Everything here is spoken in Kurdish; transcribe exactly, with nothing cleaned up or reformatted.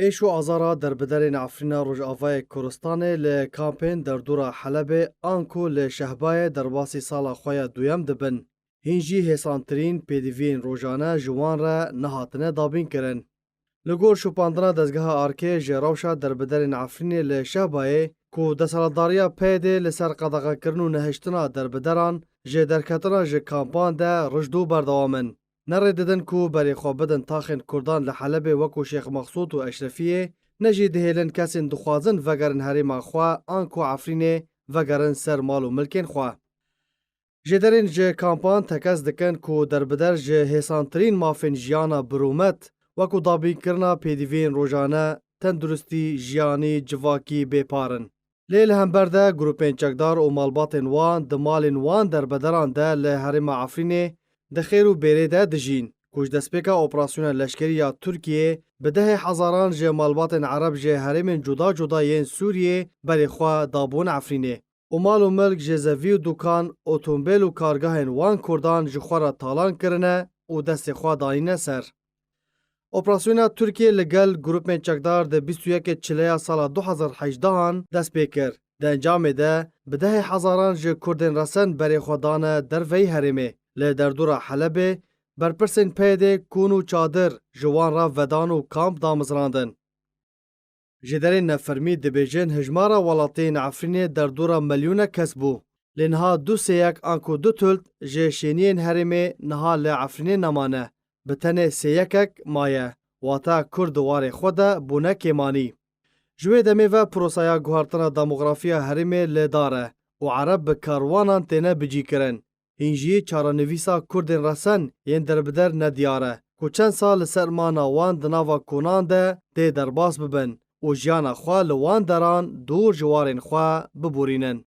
Êş û azara derbiderên Efrîna Rojavayê Kurdistanê li kampên derdora Helebê anku li Şehbayê derbasî sala xwe ya duyem dibin. Hîn jî hêsantirîn pêdiviyên rojane ji wan re nehatine dabînkirin. Li gor şopandina dezgeha Arkê ji rewşa derbiderên Efrînê li Şehbayê ku desthilatdariya P Y D li ser qedexekirin û nehiştina derbideran ji derketina ji kampan de rijd û berdewam in. Nerê didin ku berê xwe bidin taxên Kurdan li Helebê wekû Şêx Mexsûd û Eşrefiyê, ne jî dihêlin kesên dixwazin vegerin herêma xwe anku Efrînê vegerin ser mal û milkên xwe. Jêderên ji kampan tekez dikin ku derbider ji hêsantirîn mafên jiyana bi rûmet, wekû dabînkirina pêdiviyên rojane, tenduristî, jiyanî, civakî bêpar in. Lê li hember de grûpên çekdar û malbatên wan di malên wan derbederan de li herêma Efrînê di xêr û bêrê de dijîn, ku ji destpêka operasyona leşkerî ya Tirkiyê bi dehê hezaran ji malbatên Ereb ji herêmên cuda cuda yên Sûriyê berê xwe dabûn Efrînê. Û mal û milk, jêzevî û dukan, otombêl û kargehên wan Kurdan ji xwe re talan kirine û destê xwe danîne ser. Operasyona Tirkiyê li gel grûpên çekdar di bîst û yekê Çileya sala du hezar hejdehan dest pê kir. Di encamê de bi dehê hezaran ji Kurdên resen berê xwe dane derveyî herêmê. Li derdora Helebê berpirsên P Y D kûn û çadir ji wan re vedan û kamp damizrandin. Jêderên nefermî dibêjin hijmara welatiyên Efrînê derdora milyona kes bû. Lê niha du sêyek anku du tult ji şêniyên herêmê niha li Efrînê nemane. Bi tenê sêyekek maye. Wate Kurd di warê xwe de bûne kêmanî. Ji wê demê ve prosaya guhertina demografiya herêmê li dar e û Ereb bi karwanan têne bicîkirin. Hîn jî çarenivîsa Kurdên resen yên derbider nediyar e, ku çend sal li ser mana wan di nava konan de tê derbas bibin û jiyana xwe li wan deran dûr ji warên xwe biborînin.